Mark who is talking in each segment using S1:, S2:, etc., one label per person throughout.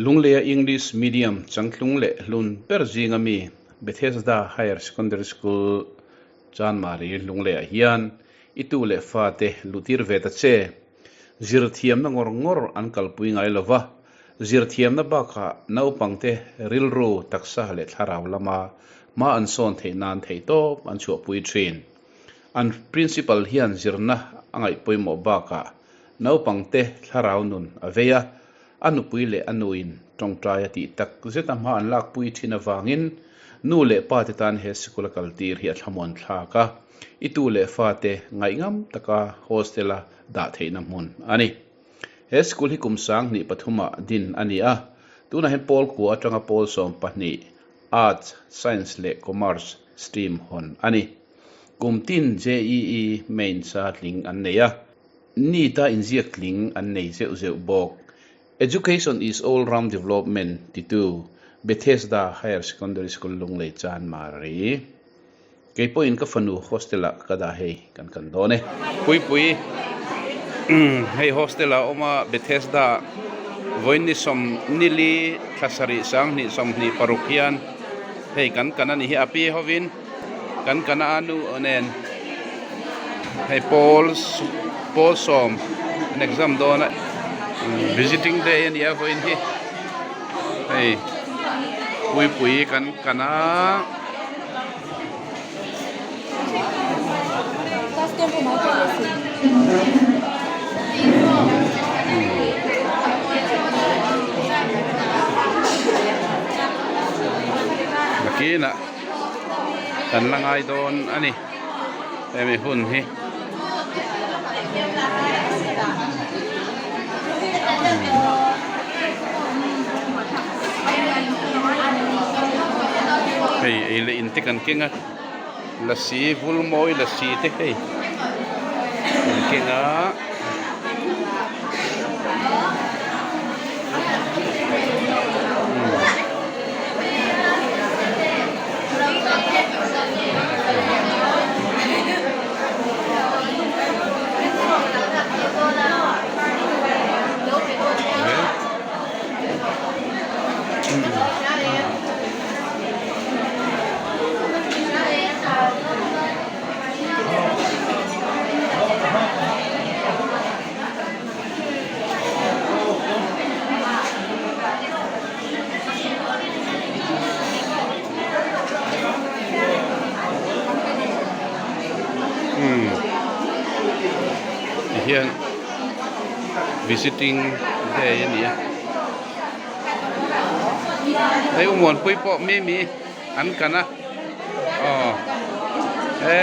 S1: Lungleia English Medium changtlung leh hlun ber zinga mi Bethesda Higher Secondary School Chanmari Lungleiah hian i tu leh fate luhtir ve ta che. Zirthiamna ngawr ngawr an kalpui ngai lo va, zirthiamna bakah naupangte rilru, taksa leh thlarau lama hma an sawn theih nan theihtawp an chhuahpui thin. An principal hian zirna a ngaih pawimawh bakah naupangte thlarau nun a vei a, a nupui leh a nuin tawngtai a tih tak zeta hma an lakpui thin avangin nu leh pa te tan he sikul a kaltir hi a thlamuan thlak a, i tu leh fate ngaihngam taka hostel-a dah theihna hmun a ni. He school hi kum 2003 ah din a ni a, tunah hian pawl kua atanga pawl 12, Arts, Science leh Commerce stream hawn a ni. Kum tin JEE Mains-a tling an nei a, NEET-a inziak tling an nei zeuh zeuh bawk. Education is all round development titu Bethesda Higher Secondary School Lunglei Chanmari. Kei pawhin ka fanu hostel ah ka dah hei kan kan dawn e. Puipui hei hostel ah a awm a Bethesda ah vawiin ni sawm nili thla sarih 2026 hian hei kan kan a ni hi a pi hovin kan kan a nu nen hei pawl pawl sawm an exam dawn a visiting day a ni a vawiin hi hei Puipui kan kan a. Nakinah kan la ngai dawn a ni hemi hun hi. Hei ei leh in te kan keng a lasi vul mawi lasi te hei kan keng a. Tihian visiting day a ni a hei u Muanpui pawh mi mi an kan a aw he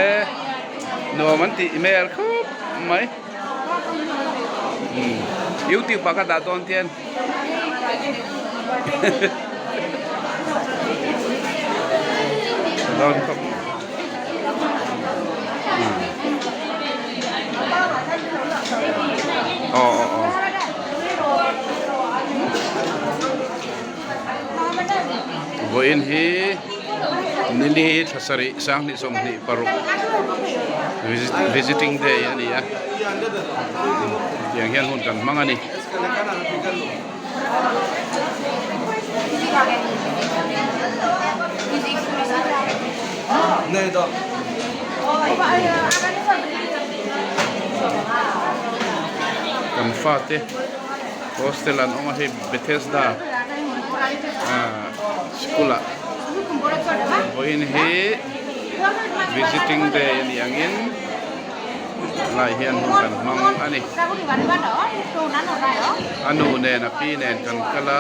S1: nuam an tih hmel khawp mai youtube ah ka dah dawn tian. Dawn khawp. Aw aw aw. Vawiin hi nili thla sarih 2026 visiting day a ni a tiang hian hun kan hmang a ni. Kan fate hostel an awm a hei Bethesda school ah vawiin hi visiting day a nih angin lai hian hun kan hmang a ni a nu nen a pi nen kan kal a.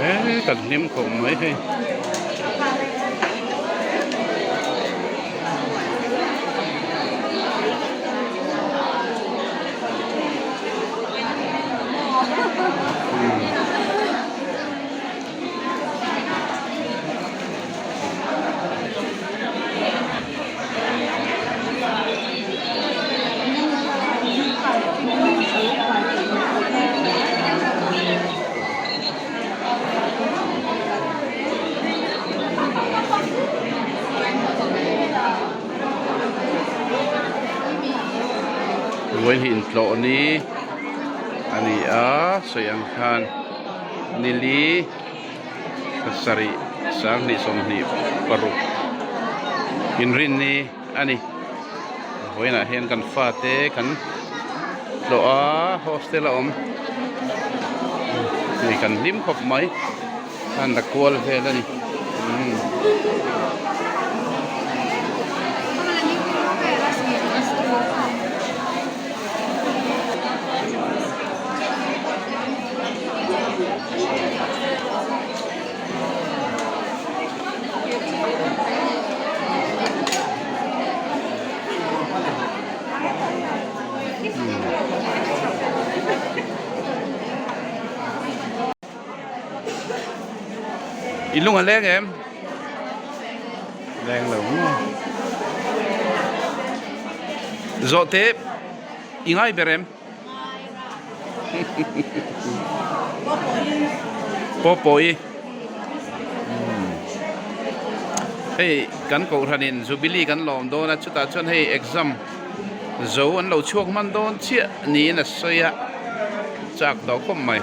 S1: He kan hlim khawp mai hei. Vawiin hi intlawh ni a ni a, sawi ang khan nili pasarih sanghnih 26 inrinni a ni. Vawiinah hian kan fate kan tlawh a, hostel a awm hei kan hlim khawp mai a la kual vel a ni. I lung a leng em? Leng lo maw? Zawhte i ngai ber em? Pawpawi hei kan kohhranin Jubilee kan lawm dawn a chutah chuan hei exam zo an lo chhuak hman dawn chiah niin a sawi a chak tawh khawp mai.